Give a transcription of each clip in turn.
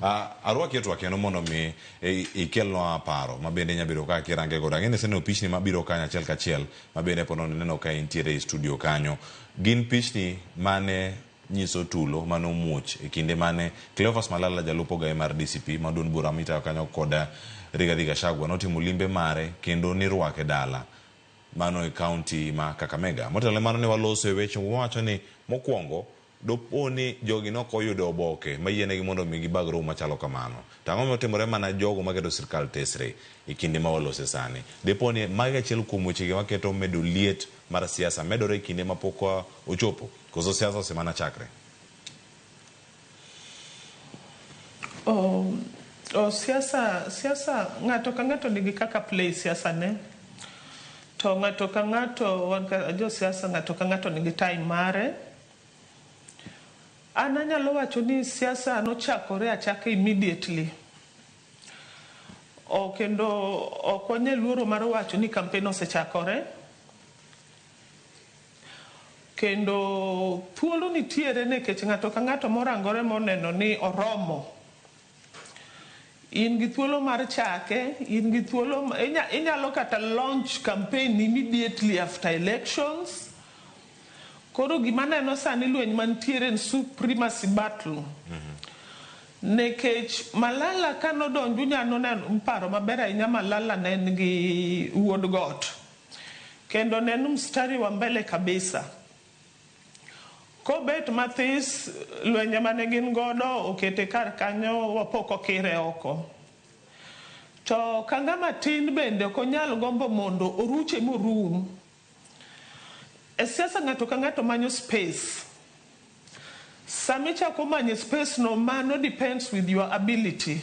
Arwaki e twak kendo mondo mi ikelnwa paro ma bende inya bedo ka kirange godo. Ang'e ni iseneno pichni mabiro kanyo achiel kachiel ma bende po nono ineno ka intiere e studio kanyo. Gin pichni mane nyiso tulo mane omuoch e kinde mane Cleophas Malala jalup ogaye mar DCP ma duond bura mitayo kanyo kod Rigathi Gachagua notimo limbe mare kendo nirwake dala mano e county ma Kakamega. Motelo ne mano ne waloso e weche wawacho ni mokwongo dopo ni jogi nok oyudo oboke mayienegi mondo mi gibag romo machalo kamano. To ang'o motimore mana jogo maketo sirkal tesre e kinde ma walose sani? Dipo ni magi achiel kuom wechegi maketo medo liet mar siasa medore e kinde mapok ochopo koso siasa osemana chakre? Oh, oh, siasa siasa ng'ato ka ng'ato nigi kaka play siasa ne. To ng'ato ka ng'ato wan ka jo siasa ng'ato ka ng'ato nigi time mare. An anyalo wacho ni siasa nochakore achaka immediately. O kendo ok wanyal luoro mar wacho ni campaign osechakore. Kendo thuolo nitiere nikech ng'ato ka ng'ato morangore moneno ni oromo. In gi thuolo mar chake, in gi thuolo inyalo kata launch campaign immediately after elections. Koro gima aneno sani lweny mantiere en supremacy battle. Nikech Malala kanodonjo unyalo neno paro maber ahinya Malala ne en gi wuod got. Kendo ne en mstari wa mbele kabisa. Kobet mathis lwenje mane gin godo okete kar kanyo wapok okire oko. To kang'ama tin bende ok onyal gombo mondo oruche morum. E siasa ng'ato ka ng'ato manyo space. Sama ichako manyo space no mano depends with your ability.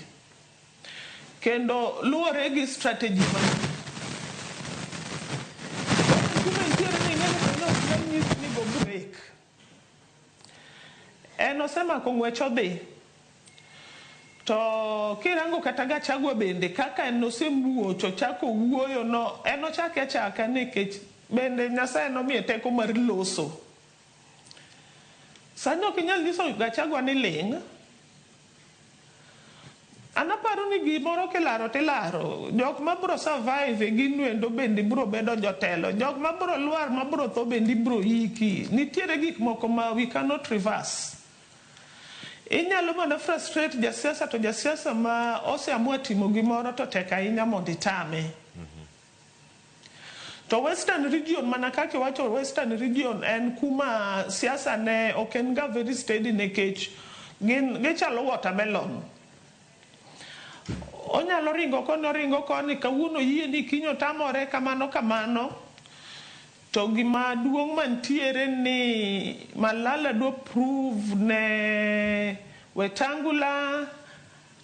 Kendo luwore gi strategy ma kuma intiere ni ing'e ni sani ok nyal nyisi ni go break. En osemako ng'wech odhi. To kirango kata Gachagua bende kaka en osemuoch ochako wuoyo no en ochake achaka nikech bende Nyasaye nomiye teko mar loso. Sani ok inyal nyiso Gachagua ni ling'. An aparo ni gimoro kilaro tilaro. Jok mabro survive e gino endo bende bro bedo jotelo. Jok mabro lwar mabro tho bende ibro iki. Nitiere gik moko ma we cannot reverse. Inyalo mana frustrate jasiasa to jasiasa ma oseamua timo gimoro to tek ahinya mondo itame. To Western Region mana kaka iwacho Western Region en kuma siasa ne ok en ga very steady nikech gin gichalo watermelon. Onyalo ringo koni oringo koni kawuono oyie ni kiny otamore kamano kamano. To gima duong' mantiere ni Malala dwa prove ne Wetangula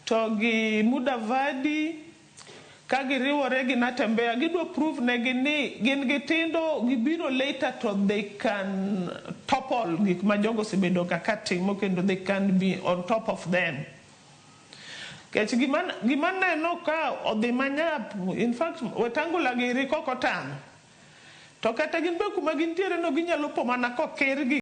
to gi Mudavadi ka giriwore gi Natembeya gidwa prove negi ni gin gitindo gibiro later to they can topple gik ma jogo osebedo ga katimo kendo they can be on top of them. Kech gima neno ka odhi manyap in fact Wetangula giri kok otang'. To kata gin be kuma gintiere no ginyalo po mana kokirgi.